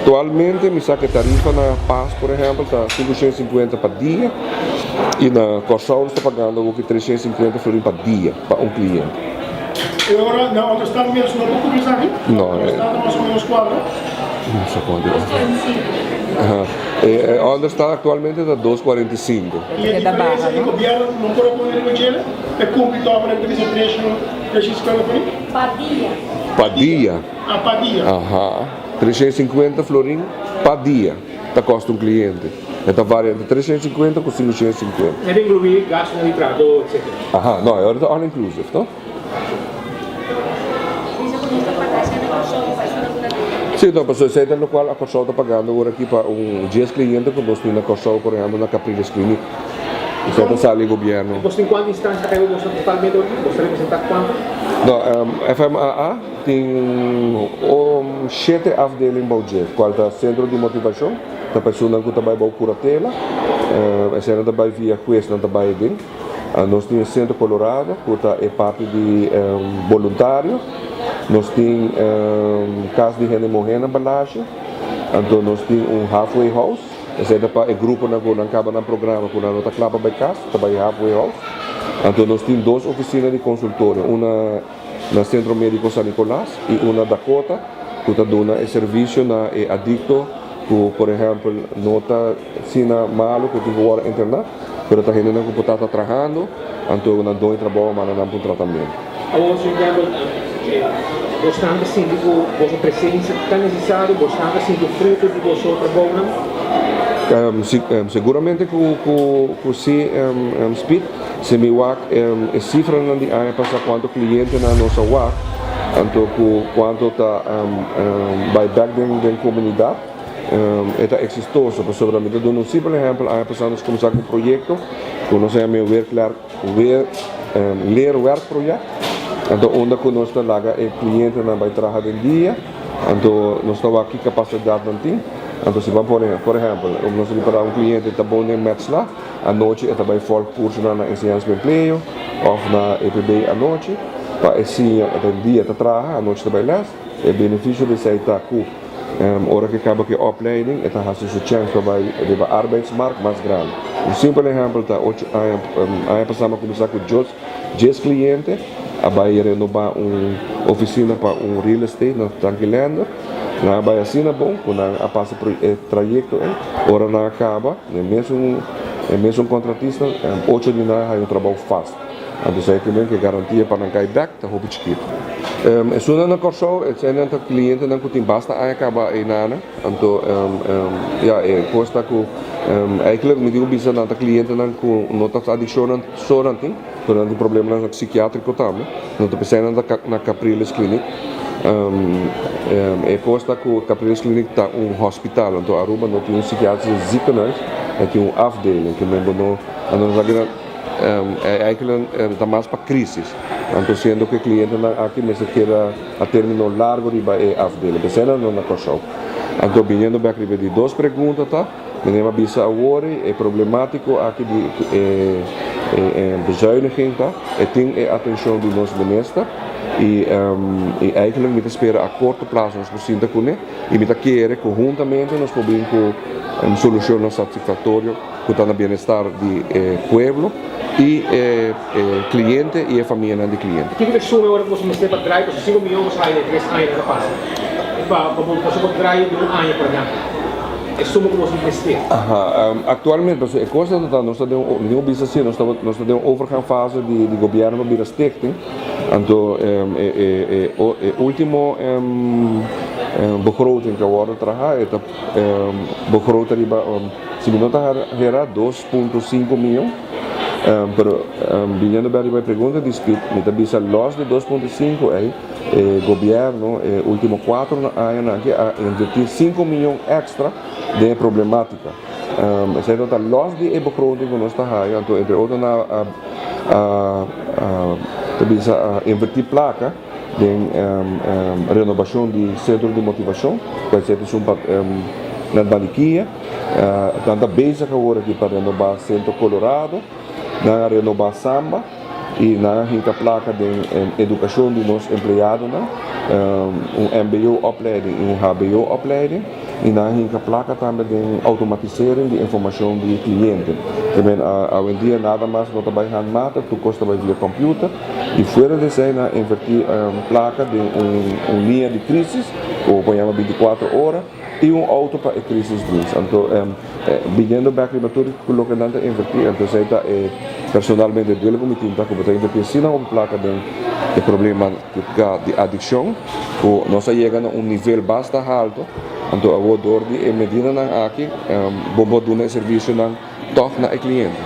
Aktualmente mi sa ku e tarifa na Pas por ehèmpel ta 550 pa dia i na Kòrsou nos ta pagando awoki 350 florin pa dia pa un kliente. E ora na otro stad mes no por kubri esaki? No. Otro stad ta mas o menos kuantu? No sa kuantu. E otro stad aktualmente ta 245. I e diferensia di gobièrnu no por a pone riba djele pa e kumpli tòg ku ta bisa 350 florin? Pa dia. Pa dia. Ah, pa dia. Aha. 350 florin pa dia ta kosta un kliente. E ta varia entre 350 ku 550. E ta inkluí gastunan di trahadó, etcetera. Aha, no, e ora ta all inclusive, no? Bisa ku nos ta paga esei na Kòrsou pa esnan ku ta den. Sí, no, pasobra esei ta lokual a Kòrsou ta pagando ora aki pa un dies kliente ku nos tin na Kòrsou, por ehèmpel na Capriles Kliniek. Esei ta sali gobièrnu. Bos tin kuantu instansia ta kai bo boso totalmente ora aki? Bos ta representá kuantu? No, FMAA tin shete afdeling bou dje, kual ta Sentro di Motivashon, ta pa esunnan ku ta bai bou kuratela, eseinan ta bai via hues nan ta bai aden. Nos tin e Sentro Colorado ku ta e parti di boluntario, nos tin Kas di Hende Muhé na Balashi, anto nos tin un Halfway House, esei ta pa e gruponan ku nan kaba nan programa ku nan no ta kla pa bai kas, ta bai Halfway House. Anto nos tin dos ofisina di konsultorio, una na Centro Medico San Nicolas y un na Dakota cu ta duna e servicio na e adicto cu por ehempel no ta asina malo cu tin cu worde interna pero ta hendenan cu por ta ta trahando anto nan doño trabao a manda nan pa un tratamento. Awor señor Campbell, bosnan ta sinti cu boso presencia ta necesario? Bosnan ta sinti fruto di boso trabaonan? Seguramente cu si Speed. Si mi wak e sifranan di aña pasá kuantu klientenan nos a wak, anto ku kuantu ta bai bèk den komunidat, e ta eksistoso. Pasobra mi ta duna un simpel ehèmpel, aña pasá nos kuminsá ku un proyekto ku nos a yama e Werkler Leerwerkproject, anto unda ku nos ta laga e klientenan bai traha den dia, anto nos ta wak ki kapasidat nan tin. Anto si ban pone, por ehèmpel, nos ripará un kliente ta bon den mètslá, Anochi e ta bai volg cursonan na Enseñansa pa Empleo of na EPB anochi pa e siña den dia ta traha, anochi ta bai les. E beneficio di esei ta cu ora cu e caba cu e opleiding e ta haci su chens pa bai riba arbeidsmarkt mas grandi. Un simpel ehempel ta ocho aña aña pasa mi a cuminsa cu djes cliente a bai renoba un oficina pa un real estate na Tankilander. Nan a bai asina bon cu nan a pasa e trayecto ei. Ora nan a caba, e mesun e mesun contratista, ocho di nan a haya un trabou fast. Anto esei primer cu e garantia pa nan cay bek ta hopi chikito. Esunnan na Corsou, eseinan ta clientenan cu tin basta aña caba eynana. Anto ya, e cos ta cu eigenlijk mi tin cu bisa nan ta clientenan cu no ta adiccionnan so nan tin. Pero nan tin problemanan psikiatriko tambe. Nan ta pensá nan ta na Capriles Clinic. E kos ta ku Capriles Clinic ta un hospital, anto Aruba no tin un psikiatrische ziekenhuis, e tin un afdeling ke men bo no, anto nos aki nan eigenlijk ta mas pa krisis. Anto siendo ku e klientenan aki mester keda a termino largo riba e afdeling. P'esei nan no na Kòrsou. Anto biniendo bèk riba e di dos pregunta ta. Meneer a bisa awor e problematico aki di e bezuiniging ta e tin e atencion di nos minister y y eigenlijk mi ta spera a corto plazo nos por sinta cune y mi ta kere cu huntamente nos por bin cu un solucionnan satisfactorio cu ta na bienestar di e pueblo y e cliente y e famianan di cliente. Kiko ta e suma ora ku boso mester pa drai pasobra sinku miyon boso haya den tres aña nan ta pasa pa boso por drai den un aña por ehempel e suma ku boso mester. Aha, aktualmente pasobra e kos ta ta nos ta den un mi tin ku bisa si nos ta nos ta den un overgang fase di di gobièrnu pa bira stichting anto e e e ultimo begroting ku a wòrdu traha e ta begrota riba si mi no ta hera 2.5 miyon. Pero biniendo bek riba e pregunta di Speed, mi ta bisa los di 2.5 ei, e gobierno e ultimo 4 añanan aki a inverti 5 miyon extra den e problematica. Esei ta los di e begroting ku nos ta haya, anto entre otro nan a ta bisa a inverti placa den renobacion di centro di motivacion, ku esei ta esun pa na Banikia. Nan ta bezig awor aki pa renobá Centro Colorado, nan a renobá Samba i nan a hinka plaka den edukashon di nos empleadonan, un mbo opleiding i un hbo opleiding. I nan a hinka plaka tambe den automatisering di informashon di kliente. Tambe awendia nada mas no ta bai handmatig, tur kos ta bai via computer. I fuera di esei nan a invertí plaka den un liña di krisis ku bo por yama 24 ora i un outo pa e crisisdienst. Anto biniendo bèk riba tur loke nan ta invertí, anto esei ta e personalmente duele ku mi tin ta ku bo ta invertí asina hopi plaka den e problema di adikshon ku nos a yega na un nivel basta halto. Anto awor dor di e medidanan aki bo por duna e servisionan tòg na e kliente.